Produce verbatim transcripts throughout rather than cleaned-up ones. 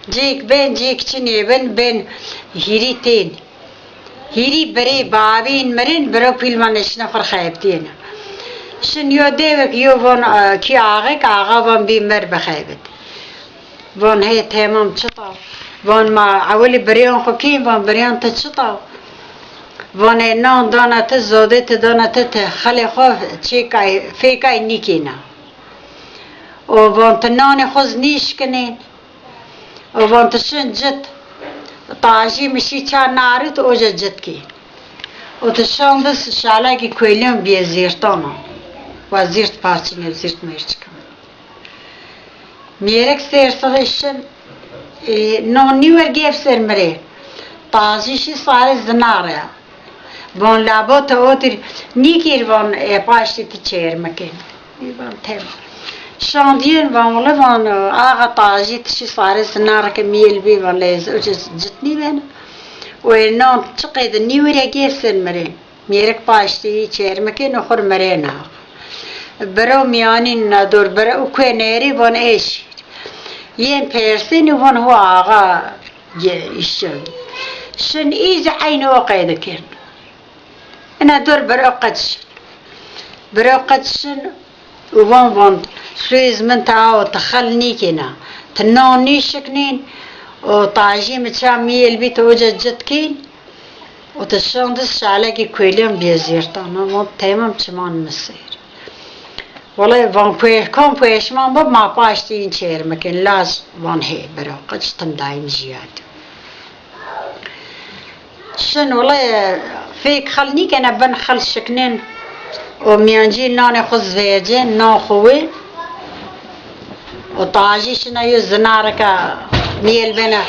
Cêk bên, cêk çinê bin, bên hîrî tên. Hîrî birê bavîn mirin, biro pîl van eşine xur xebitîyene. Şin yo dewek, yo von, e, kî axek, axa van bî mir bixebit. Von hê temam çita. Von ma ewilî birêyon xu kîn, von birêyon ti çita. Von ê nan dana ti, zodê ti dana ti, ti xilê xu çêkay, fêkay nîkîna. O von ti nanê xu zi nîşkinên. O von ti şin cit. Tajî mi şî ça narî ti oca cit kî. O ti şan di şalekî kuelîyon bîye zîrtana. Wa zîrt paçîne, zîrt mêrçikan. Mêrik sêr sixê şin, e, non nîwer gêf ser mi rê. Tajî şî sarê zinare. Von labo ti otir nîkir von, e, paştî ti çêrmikên. Van tem. Şandîyen van wele van, e, axa tajî ti şî sarê zinare ke mîyel bî van lez uca cit nîbena. O ê non çi qeyde nîwer gêf ser mi rê. Mêrik paştî çêrmikên û xur mirêna. Biro mîyanîn na dor biro û kuê nêrî von ê şîr. Yên persên û von hu axa ge-, îşçe. Şin î zî eynî o qeyde kên. Ina dor biro qet şin. Biro qet şin û von von, suêz min ti awo ti xel nîkêna. Ti non nîşiknên û tajî mi ça mîyel bî ti oca cit kên. O ti şan di şalekî kuelîyan bîye zîrtana, von temam çiman mi sêr. Wele van puê-, kom pueşman bi ma paştî în çêrmikên, laz van hê biro qic tim dayîm jîyadî. Şin wele fêk xil nîkene bin xil şiknên û mîyancî nanê xu zivêcên, nan xu wê. O tajî şina yo zinarika mîyel bena,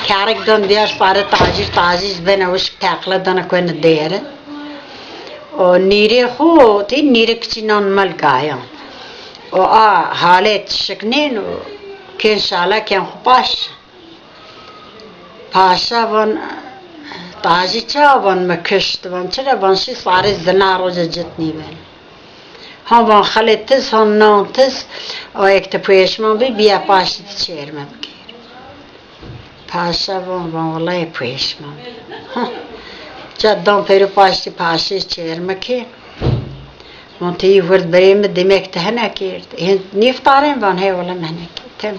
kerik don diyar sare tajî, tajî bena wişk teqle dana kuene dêre. O nîrê xu tî nîrê kiçî nan mel gayan. O a halet şiknên û kên şalekên xu paş. Paşa van, tajî ça van mi kişt, van çira, van şî sarê zinar oca cit nîben. Ha van xelê tiz, ha nan tiz, o ek ti pueşman bî, bîya paştî ti çêrme bikêr. Paşa van, van wellahî pueşman bî. Ha, ca dan pêro paştî paşê çêrme kê. Von ti yî hurd birê mi, demek ti hene kerd. Hin nîftarên? Van hê wele mi hene kerd. Tem.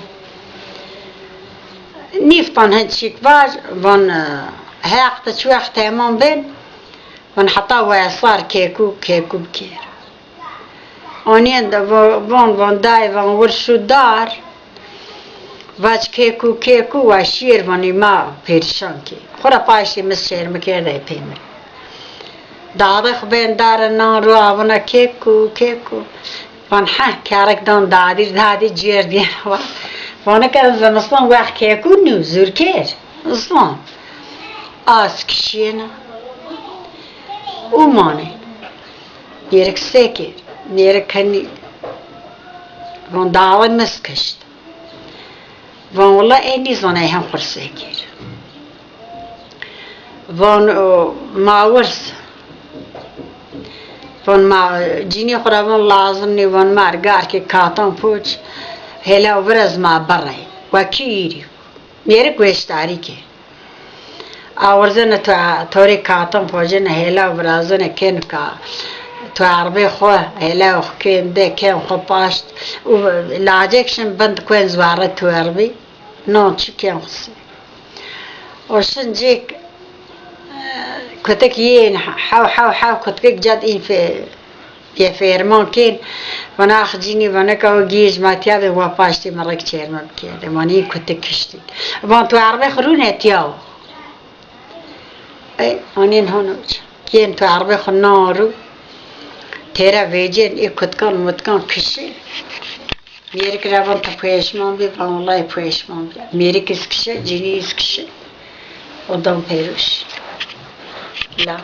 Nîftan hin çîk vaj, van, e, heq ti çi wext temam bên, van heta wesar kêkû, kêkû bikêr. Onîyen de vo-, von, van dayê, van wir şû dar. Vac kêkû, kêkû, wa şîyêr vanî ma pêrîşan kê. Xwura paştî mi şêr mi kerdey pê mi. Dadê xwu bên dare nan ro avuna kêkû, kêkû. Van heh, kerek dan dadîr, dadî cêr dîyen wa. Vana ke zimistan wext kêkû nî, zûr kêr. Zon. As kişîyena. Û manê. Mêrik se kêr. Mêrik kenî. Van dawê mis kişt. Van wela ê nîzanay hem xwu rê se kêr. Van, o, ma wirs. Van ma, cinî xwu ra van lazim nî, van ma ergar kê katan poç, hêla û viraz ma birey. Wa kî îrî. Mêrik weşdarî kê. A wirzene to-, torê katan pocene hêla û virazene kên ka, to erbê xwu, hêla xwu kên de, kên xwu paşt û lacek şin bind kuen zwarre to erbî. Non çi kên xwu se. O şin cêk, e, kutik yên hew hew hew kutikek cad în fe-, Pê ferman kên, vana ax cinî, vana ka o gîj ma tîya de wa paştî mi rek çêrme bikerde. Vanî kutik kiştî. Van tu erbê xwu rûne tîya o. Ey, anên hano. Kên tu erbê xwu na rû. Têra vecên, ê kutkan mutkan kişê. Mêrik ra van tu pueşman bî, van wellahî pueşman bî. Mêrik iz kişe, cinî iz kişe. O dan pêroş. La.